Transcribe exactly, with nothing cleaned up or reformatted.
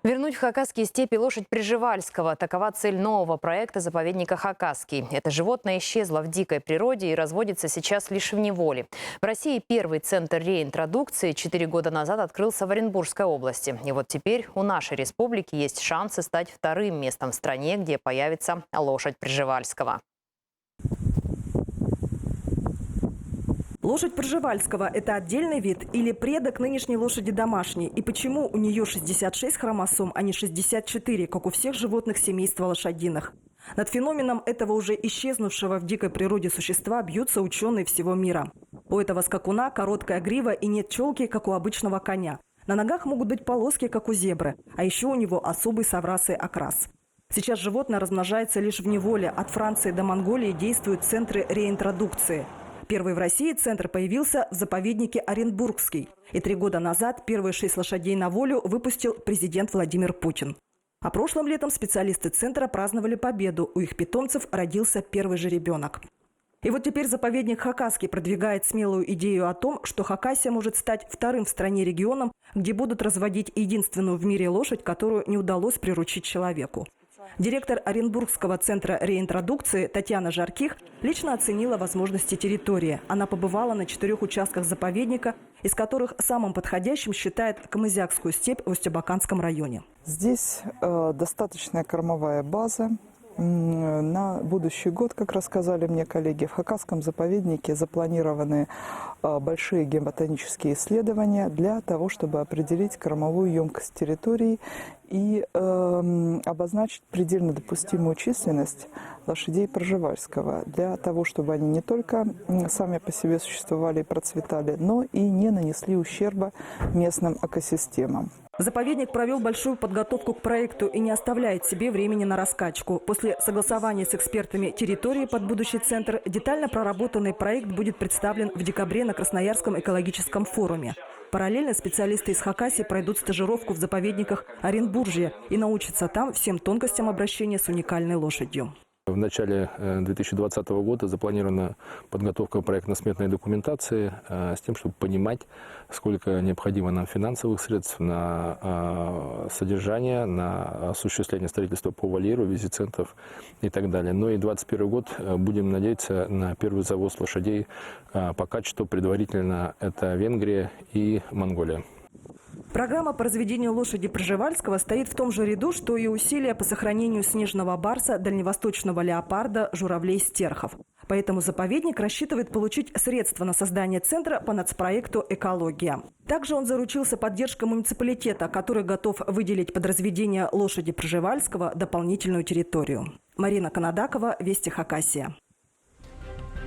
Вернуть в хакасские степи лошадь Пржевальского. Такова цель нового проекта заповедника «Хакасский». Это животное исчезло в дикой природе и разводится сейчас лишь в неволе. В России первый центр реинтродукции четыре года назад открылся в Оренбургской области. И вот теперь у нашей республики есть шансы стать вторым местом в стране, где появится лошадь Пржевальского. Лошадь Пржевальского — это отдельный вид или предок нынешней лошади домашней? И почему у неё шестьдесят шесть хромосом, а не шестьдесят четыре, как у всех животных семейства лошадиных? Над феноменом этого уже исчезнувшего в дикой природе существа бьются учёные всего мира. У этого скакуна короткая грива и нет чёлки, как у обычного коня. На ногах могут быть полоски, как у зебры, а ещё у него особый соврасый окрас. Сейчас животное размножается лишь в неволе. От Франции до Монголии действуют центры реинтродукции. Первый в России центр появился в заповеднике Оренбургский. И три года назад первые шесть лошадей на волю выпустил президент Владимир Путин. А прошлым летом специалисты центра праздновали победу. У их питомцев родился первый жеребёнок. И вот теперь заповедник «Хакасский» продвигает смелую идею о том, что Хакасия может стать вторым в стране регионом, где будут разводить единственную в мире лошадь, которую не удалось приручить человеку. Директор Оренбургского центра реинтродукции Татьяна Жарких лично оценила возможности территории. Она побывала на четырёх участках заповедника, из которых самым подходящим считает Камызякскую степь в Усть-Абаканском районе. Здесь, э, достаточная кормовая база. М, на будущий год, как рассказали мне коллеги, в Хакасском заповеднике запланированы, э, большие геоботанические исследования для того, чтобы определить кормовую ёмкость территории и, эм, обозначить предельно допустимую численность лошадей Пржевальского, для того, чтобы они не только, м, сами по себе существовали и процветали, но и не нанесли ущерба местным экосистемам. Заповедник провёл большую подготовку к проекту и не оставляет себе времени на раскачку. После согласования с экспертами территории под будущий центр детально проработанный проект будет представлен в декабре на Красноярском экологическом форуме. Параллельно специалисты из Хакасии пройдут стажировку в заповедниках Оренбуржья и научатся там всем тонкостям обращения с уникальной лошадью. В начале, э, две тысячи двадцатого года запланирована подготовка проектно-сметной документации, э, с тем, чтобы понимать, сколько необходимо нам финансовых средств на, э, содержание, на осуществление строительства по вольеру, визицентров и так далее. Ну и двадцать первый год, э, будем надеяться на первый завоз лошадей, э, по качеству предварительно это Венгрия и Монголия. Программа по разведению лошади Пржевальского стоит в том же ряду, что и усилия по сохранению снежного барса, дальневосточного леопарда, журавлей, стерхов. Поэтому заповедник рассчитывает получить средства на создание центра по нацпроекту «Экология». Также он заручился поддержкой муниципалитета, который готов выделить под разведение лошади Пржевальского дополнительную территорию. Марина Канадакова, Вести Хакасия.